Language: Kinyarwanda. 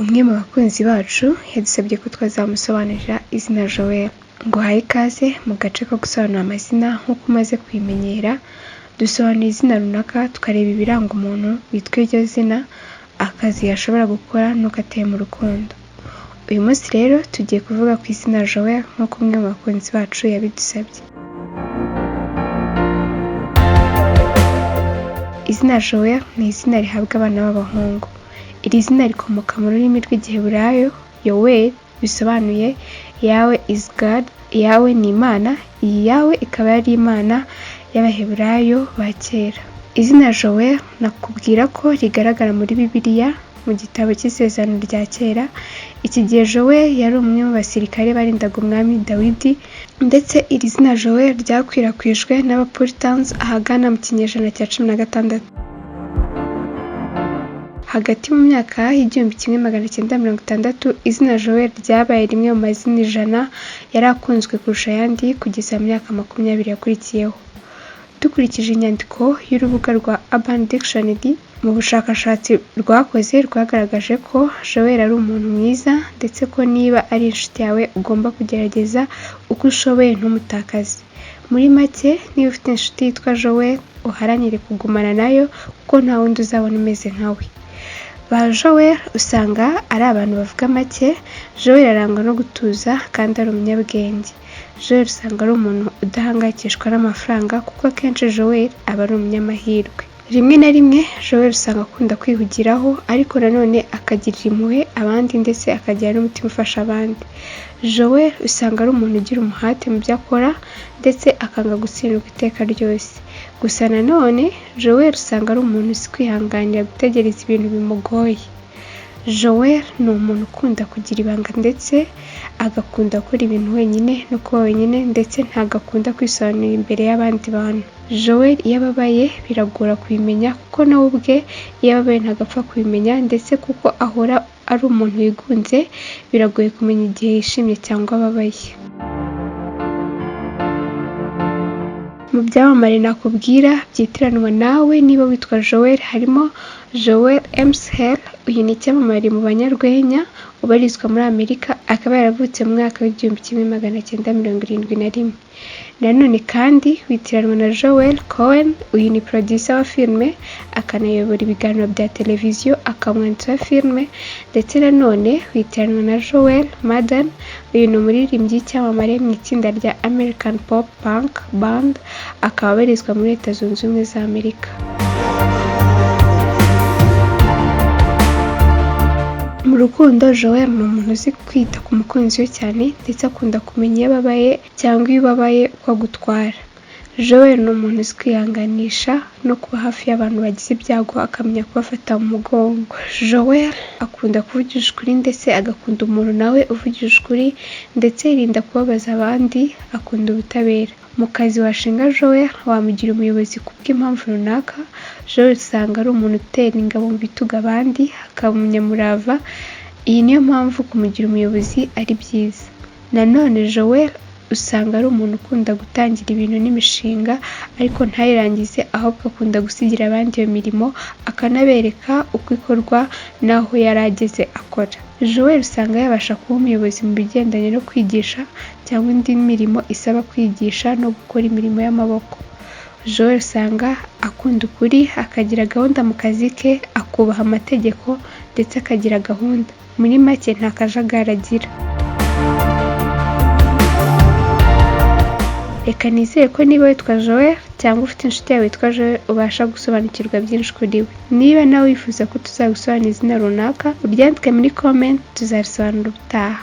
Umwe mu bakunzi bacu yadusabye ko twazamusobanurira izina Joel. Nguhaye ikaze mu gace ko gusobanura amazina. Nk'uko umaze kubimenyera, dusobanura izina runaka, tukareba ibiranga umuntu witwa iryo zina, akazi yashobora gukora n'uko ateye mu rukundo. Uyu munsi rero tugiye kuvuga ku izina Joel nk'uko umwe mu bakunzi bacu yabidusabye. Izina Joel ni izina rihabwa abana b'abahungu. Iri zina rikomoka mu rurimi rw'Igiheburayo Yoweri, bisobanuye "Yahweh is God", Yahweh ni Imana, iyi Yahweh ikaba yari Imana y'Abaheburayo ba kera. Izina Joel nakubwira ko rigaragara muri Bibiliya mu gitabo cy'Isezerano rya Kera. Iki gihe Joel yari umwe mu basirikare barindaga Umwami Dawidi, ndetse iri zina Joel ryakwirakwijwe n'Abapuritans ahagana mu kinyejana cya 16. Hagati mu myaka y'1960, izina Joel ryabaye rimwe mu mazina 100 yari akunzwe kurusha ayandi kugeza mu myaka 20 yakurikiyeho. Dukurikije inyandiko y'urubuga rwa Urban Dictionary, mu bushakashatsi rwakoze rwagaragaje ko Joel ari umuntu mwiza, ndetse ko niba ari inshuti yawe ugomba kugerageza uko ushoboye ntumutakaze. Muri make, niba ufite inshuti yitwa Joel, uharanire kugumana nayo kuko nta wundi uzabona umeze nkawe. Ba Joel usanga ari abantu bavuga make. Joel arangwa no gutuza kandi ari umunyabwenge. Joel usanga ari umuntu udahangayikishwa n'amafaranga kuko akenshi Joel aba ari umunyamahirwe. Rimwe na rimwe Joel usanga akunda kwihugiraho, ariko nanone akagirira impuhwe abandi ndetse akagira n'umutima ufasha abandi. Joel usanga ari umuntu ugira umuhate mu byo akora ndetse akanga gutsindwa iteka ryose. Gusa nanone Joel usanga ari umuntu uzi kwihanganira gutegereza ibintu bimugoye. Joel ni umuntu ukunda kugira ibanga ndetse agakunda gukora ibintu wenyine no kuba wenyine, ndetse ntabwo akunda kwisobanura imbere y'abandi bantu. Joel iyo ababaye biragora kubimenya kuko nawe ubwe iyo ababaye ntabwo apfa kubimenya, ndetse kuko ahora ari umuntu wigunze biragoye kumenya igihe yishimye cyangwa ababaye. Mu byamamare nakubwira byitiranwa nawe niba witwa Joel harimo Joel Emsher. Uyu ni icyamamare mu banyarwenya ubarizwa muri Amerika, akaba yaravutse mu mwaka w'1971. Nanone kandi witiranwa na Joel Cohen. Uyu ni producer wa filime, akanayobora ibiganiro bya televiziyo, akaba umwanditsi wa filime, ndetse nanone witiranwa na Joel Madden. Uyu ni umuririmbyi w'icyamamare mu itsinda rya American Pop Punk Band, akaba abarizwa muri Leta Zunze Ubumwe za Amerika. Mu rukundo, Joel ni umuntu uzi kwita ku mukunzi we cyane, ndetse akunda kumenya iyo ababaye cyangwa iyo ubabaye uko agutwara. Joel ni umuntu uzi kwihanganisha no kuba hafi y'abantu bagize ibyago, akamenya kubafata mu mugongo. Joel akunda kuvugisha ukuri ndetse agakunda umuntu nawe uvugisha ukuri, ndetse yirinda kubabaza abandi, akunda ubutabera. Mu kazi washinga Joel wamugira umuyobozi kubw'impamvu runaka. Joel usanga ari umuntu utera ingabo mu bitugu abandi, akaba umunyamurava, iyi niyo mpamvu kumugira umuyobozi ari byiza. Nanone Joel usanga ari umuntu ukunda gutangira ibintu n'imishinga ariko ntayirangize, ahubwo akunda gusigira abandi iyo mirimo akanabereka uko ikorwa n'aho yari ageze akora. Joel usanga yabasha kuba umuyobozi mu bigendanye no kwigisha cyangwa indi mirimo isaba kwigisha no gukora imirimo y'amaboko. Joel usanga akunda ukuri, akagira gahunda mu kazi ke, akubaha amategeko ndetse akagira gahunda. Muri make nta kajagari agira. Reka nizere ko niba witwa Joel cyangwa ufite inshuti yawe witwa Joel ubasha gusobanukirwa byinshi kuri we. Niba nawe wifuza ko tuzagusobanurira izina runaka, uryandike muri comment, tuzarisobanura ubutaha.